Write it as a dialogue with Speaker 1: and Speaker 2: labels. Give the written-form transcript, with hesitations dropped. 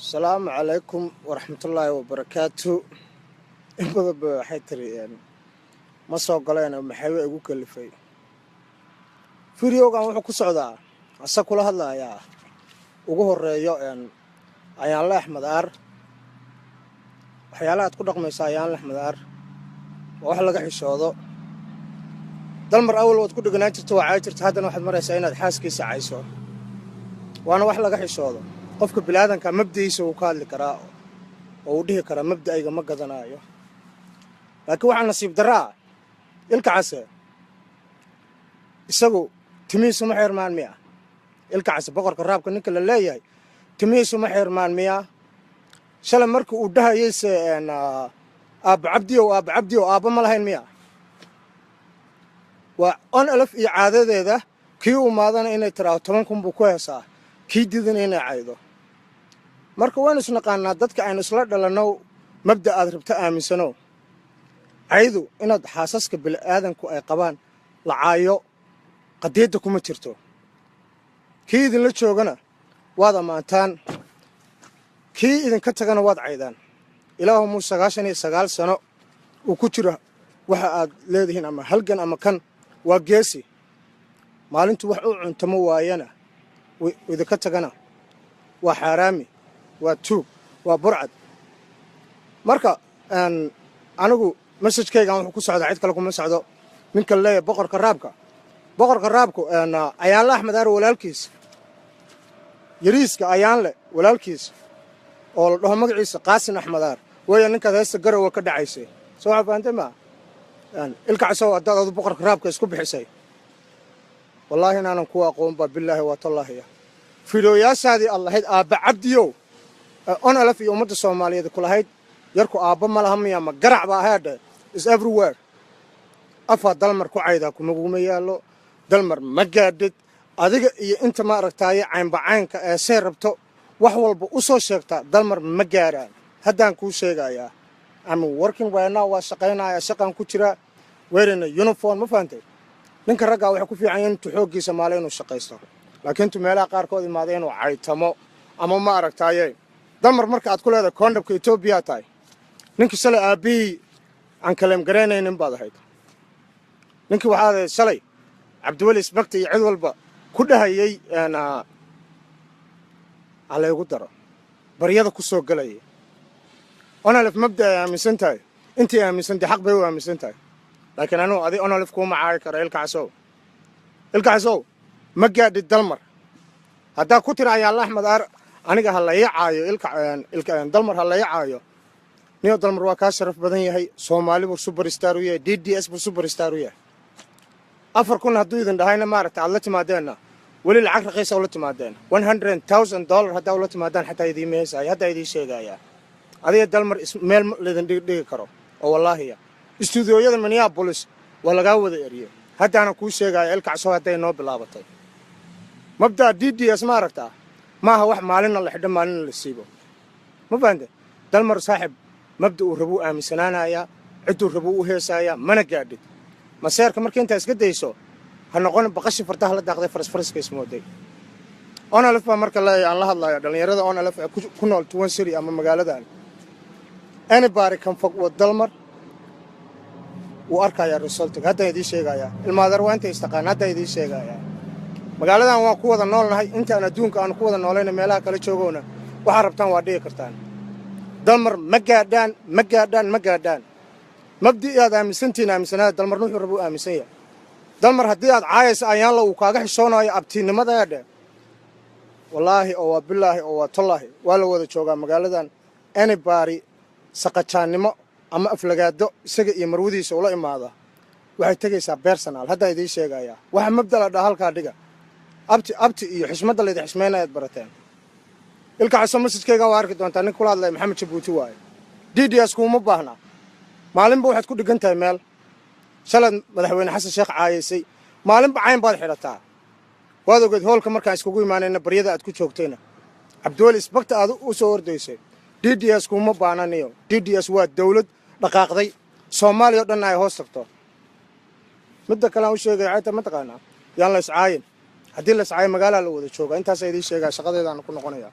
Speaker 1: Asalaamu calaykum waraxmatullaahi wabarakaatu. In badan ba waxay tiri ma soo galeen, maxayba igu kalifay? Videogan wuxuu ku socdaa asa kula hadlayaa ugu horeeyo Ayaanle Axmed Aar. Waxyaalaha aad ku dhaqmaysa, Ayaanle Axmed Aar, waa wax laga xishoodo. Dalmar awal waad ku dheganaan jirta, waa caay jirta. Haddana waxaad maraysaa inaad xaaskiisa cayso, waana wax laga xishoodo. Qofka biniaadanka mabdi'iisa wuu ka hadli karaa oo uu dhihi karaa mabda'ayga ma gadanaayo, laakiin waxaa nasiib darra ah Ilka Case isagu timihiisu ma xeermaan miya? Ilka Case, boqorka raabka, ninka la leeyahay, timihiisu ma xeermaan miya? Shalay marka uu dhahayeyse "Aabba Cabdiyow, Aabba Cabdiyow," aabba ma lahayn miya? Waa ONLF iyo caadadeeda, kii u maadana inay tiraahdo 10,000 buu ku heesaa, kii didana inay caydo. Marka waynu isnaqaanaa dadka aynu isla dhalanno. Mabda aad rabto aaminsano, caydu inaad xaasaska bini'aadanku ay qabaan la caayo qadiyadda kuma jirto. Kii idinla joogana waad ammaantaan, kii idinka tagana waad caydaan. Ilaahu muu 99 sano uu ku jiro waxa aad leedihiin ama halgan ama kan waa geesi. Maalintu wax u cuntamo waayana, idinka tagana, waa xaaraami, waa tuug, waa burcad. Marka anigu message-kaygan wuxuu ku socdaa, cid kale kuma socdo, ninka leeyahay boqorka raabka. Boqorka raabku Ayaanle Axmed Aar walaalkiis, yariiska Ayaanle walaalkiis oo la dhaho magaciisa Qaasin Axmed Aar weeya ninkaad heesta Garowa ka dhacaysay. Soo waxaa fahantay maa? Ilka Casow, haddaad adu boqorka raabka isku bixisay, wallaahi inaanan kuwa aqoon baa, bilaahi waa tallaahiya. Fiidooyaashaadii aad lahayd "Aabba Cabdiyow," ONLF iyo ummadda Soomaaliyeed ku lahayd "Yarku aabba ma laha miya, ma garac baa aheedhe," is everywhere. Afaa Dalmar ku caydaa kumaguma yaallo. Dalmar ma gaadhid adiga iyo inta ma aragtaaye caynbacaynka ee see rabto wax walba u soo sheegtaa. Dalmar ma gaaraan, haddaan kuu sheegayaa. I'm working right now, waa shaqaynaya, shaqaan ku jira, wearing a uniform. Ma fahantay? Ninka raggaa waxay ku fiican yahay intuu xooggiisa maale inuu shaqaysto, laakiin intuu meelaha qaarkood imaada inuu caytamo ama ma aragtaaye. Dalmar, marka aad ku leedahay koondhabka Etoobiya tahay, ninkii shalay aabbihii aan claim garaynaynin baad ahayd. Ninkii waxaad ahayd shalay Cabdiweli Isbakti iyo cid walba ku dhahayay halaygu daro, baryada ku soo gelayay. ONLF mabda ay aaminsan tahay, intay aaminsantahay xaq bay u aaminsan tahay, laakiin anugu adi ONLF kuuma caayi karo. Ilka Casow, Ilka Casow, ma gaadhid Dalmar. Haddaa ku tiri Ayaalla Axmed Aar aniga ha laya caayo, ilka Dalmar ha laya caayo, niyo Dalmar waa kaa sharaf badan yahay. Soomaali buu superstar u yahay, DDS buu superstar u yahay. 4,000 hadduu idin dhahayna, maaragta aad la timaadeenna weli lacag raqiisa ula timaadeen. $100,000 haddaa ula timaadaan xataa idiima heesaayo. Haddaa idiin sheegayaa, adiga Dalmar meel laydin dhigi karo oo wallaahiya. Istuudiyooyada Minneapolis waa lagaa wada eriyey. Haddaana kuu sheegaya, Ilka Casow, hadday noo bilaabatay mabda'a DDS, ma aragtaa, maaha wax maalinna la xidho, maalinna la siibo. Ma fahante? Dalmar saaxib mabda uu rabuu aaminsanaanayaa, cidduu rabuu u heesaayaa, mana gaadhid maseerka. Marka intaa iska dayso, ha noqonin baqashi fardaha la daaqday, faras faraska ismooday. ONLF baa marka leeyahay, aan la hadlaya dhallinyarada ONLF ee ku nool Twin City ama magaaladan. Anybody can fuck with Dalmar, wuu arkayaa result-iga. Haddaan idiin sheegayaa, ilmaadeer, waa inta istaqaan. Haddaan idiin sheegayaa, magaaladan waan ku wada noolnahay. Intaan adduunka aanu ku wada noolayna, meelaha kala joogowna, waxaa rabtaan waa dhigi kartaan. Dalmar ma gaadhaan, ma gaadhaan, ma gaadhaan. Mabdi'i aad aaminsantihiin aaminsanaada. Dalmarna wuxuu rabuu aaminsan yahay. Dalmar haddii aad caayaysa, Ayaanla uu kaaga xishoonayo abtiinimada dheh. Wallaahi oo waa bilaahi oo waa tollaahi, waa la wada joogaa magaaladan. Anybody saqajaannimo ama aflagaado isaga iyo marwadiisa ula imaada, waxay tegaysaa personal. Haddaan idiin sheegayaa, waxa mabda la dhaa halkaa dhiga. Abti abti iyo xishmadda laydin xishmaynayaad barateen. Ilka Caso, message-kayga waa arki doontaa. Nin kula hadlaya Maxamed Jabuuti waaye. DDS kuuma baahna. Maalinba waxaad ku dhigan tahay meel. Shalaad Madaxweyne Xasan Sheekh caayaysay, maalinba cayn baad xidhataa. Waad ogeed hoolka markaan iskugu imaanayna baryada aad ku joogtayna, Cabdiweli Isbagta aad u soo ordaysay. DDS kuuma baananiyo. DDS waa dawlad dhaqaaqday, Soomaaliya o dhanna ay hoos tagto. Midda kale aan u sheegaya xayta, ma taqaanaa, yaan la iscaayin. Haddii la iscaayo, magaalaa la wada jooga. Intaasaa idiin sheegaya, shaqadeedaana ku noqonaya.